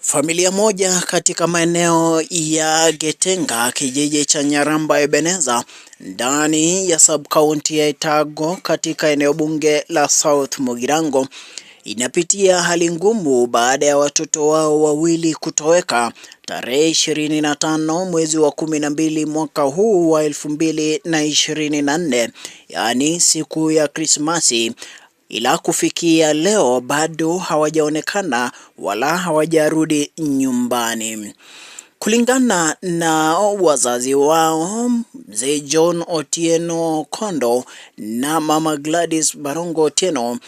Familia moja katika maeneo ya Getenga, kijiji cha Nyaramba Ebeneza, ndani ya sub-county ya Etago katika eneo bunge la South Mugirango inapitia hali ngumu baada ya watoto wao wawili kutoweka tarehe 25 mwezi wa 12 mwaka huu wa 2024, yaani siku ya Krismasi ila kufikia leo bado hawajaonekana wala hawajarudi nyumbani. Kulingana na wazazi wao, mzee John Otieno Kondo na mama Gladys Barongo Otieno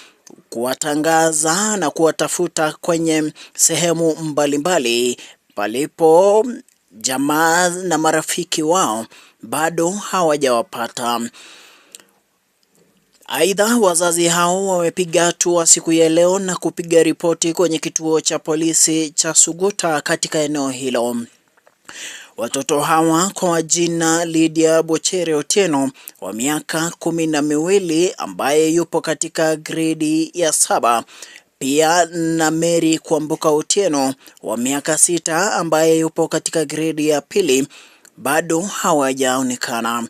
kuwatangaza na kuwatafuta kwenye sehemu mbalimbali palipo jamaa na marafiki wao bado hawajawapata. Aidha, wazazi hao wamepiga hatua siku ya leo na kupiga ripoti kwenye kituo cha polisi cha Suguta katika eneo hilo. Watoto hawa kwa jina Lydia Bochere Otieno wa miaka 12 ambaye yupo katika gredi ya 7 pia na Mary Kwamboka Otieno wa miaka 6 ambaye yupo katika gredi ya 2 bado hawajaonekana.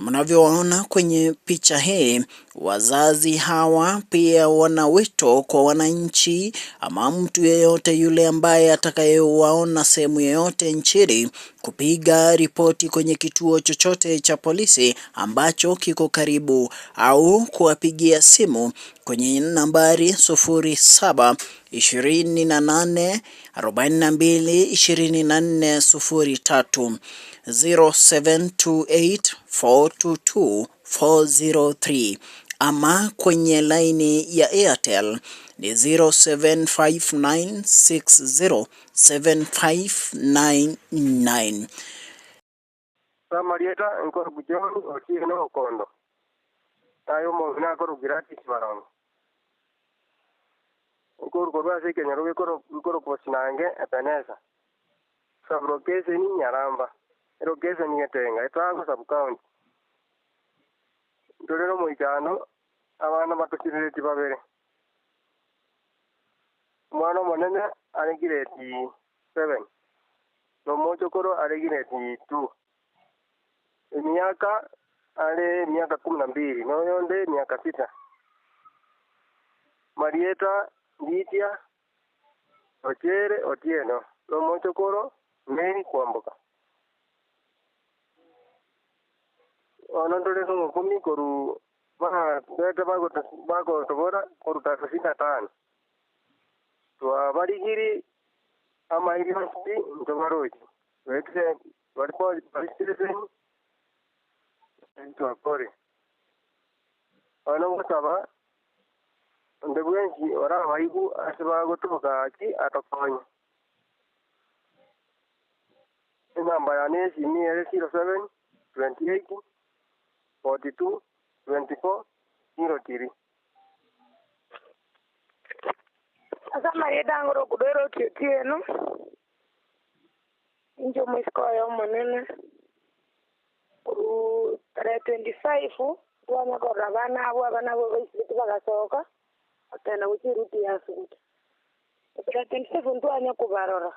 Mnavyowaona kwenye picha hii, wazazi hawa pia wana wito kwa wananchi ama mtu yeyote yule ambaye atakayewaona sehemu yeyote nchini kupiga ripoti kwenye kituo chochote cha polisi ambacho kiko karibu au kuwapigia simu kwenye nambari 07 28 42 24 03, 0728 422 403 ama kwenye laini ya Airtel ni 0759607599. Amarieta nkorugu John Otieno Okondo, naye omong'ina akorwa Gladys Barongo. Nkoru korwa ase ekenyoro gekorokwa Sinange Ebeneza, sub-location Nyaramba, elocation Getenga, Etago sub-county. Ntore na omoichano, abana batosirereti babere. Omwana omonene are grade 7, na omochokoro are grade 2. Emiaka are emiaka 12, na oyonde emiaka 6. Marieta Nditia Ochere Otieno, na omochokoro Mary Kwamboka. Bono ntore ase omokumi korwa bagoeta bagotobora korwa 35. Twabarigiri amairi onsi pi ntobarochi, twetire bari police station twakore. Bono ngosaba onde bwensi orabaigu ase bagotoka gaki atokonye. Enamba yane ya esimi ere 07 28 42 24 03. Ase amarieta angore okudwera Otieno, inche omoiseke oye omonene, korwa tarehe 25 twanya korora abana abwo, abana abwo baisirete bagasoka, bakagenda gochia eruti ya Suguta. Tarehe 25 ntwanya kobarora,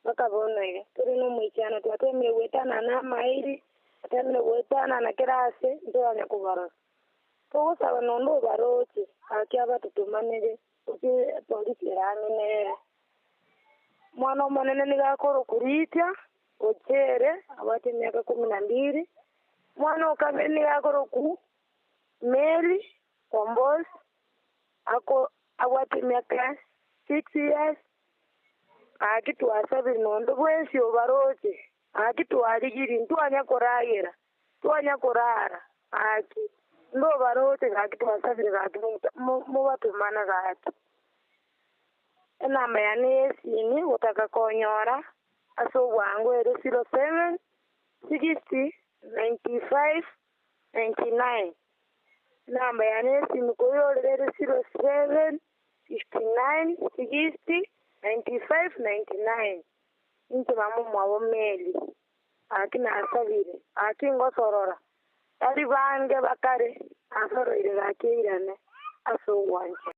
mpaka bono iga, tore na omoichano twatemire goetana na amairi, twatemire goetana na kera ase, ntwanya kobarora. Togosaba nonde obaroche, gaki abatotomanere, gochia epolisi ere ang'e nere. Omwana omonene nigo akorokwa Ritia, Ochere, abwate emiaka 12. Omwana o kabere nigo akorokwa Mary Ombos, ako abwate emiaka 6 years. Gaki twasabire nonde bwensi obaroche, gaki twarigirie, ntwanya koragera, ntwanya korara, gaki ndobaroche gaki twasabire gaki mobatomana gaki. Enamba yane ya esimi gotaka konyora ase obwango ere 07 60 95 99. Enamba yane ya esimi koyorera ere 07 59 60 95 99. Inche mama omwabo Mary, gaki nasabire, gaki ngosorora, tari bange bakare, nasoroire gaki eirane ase ogwancha.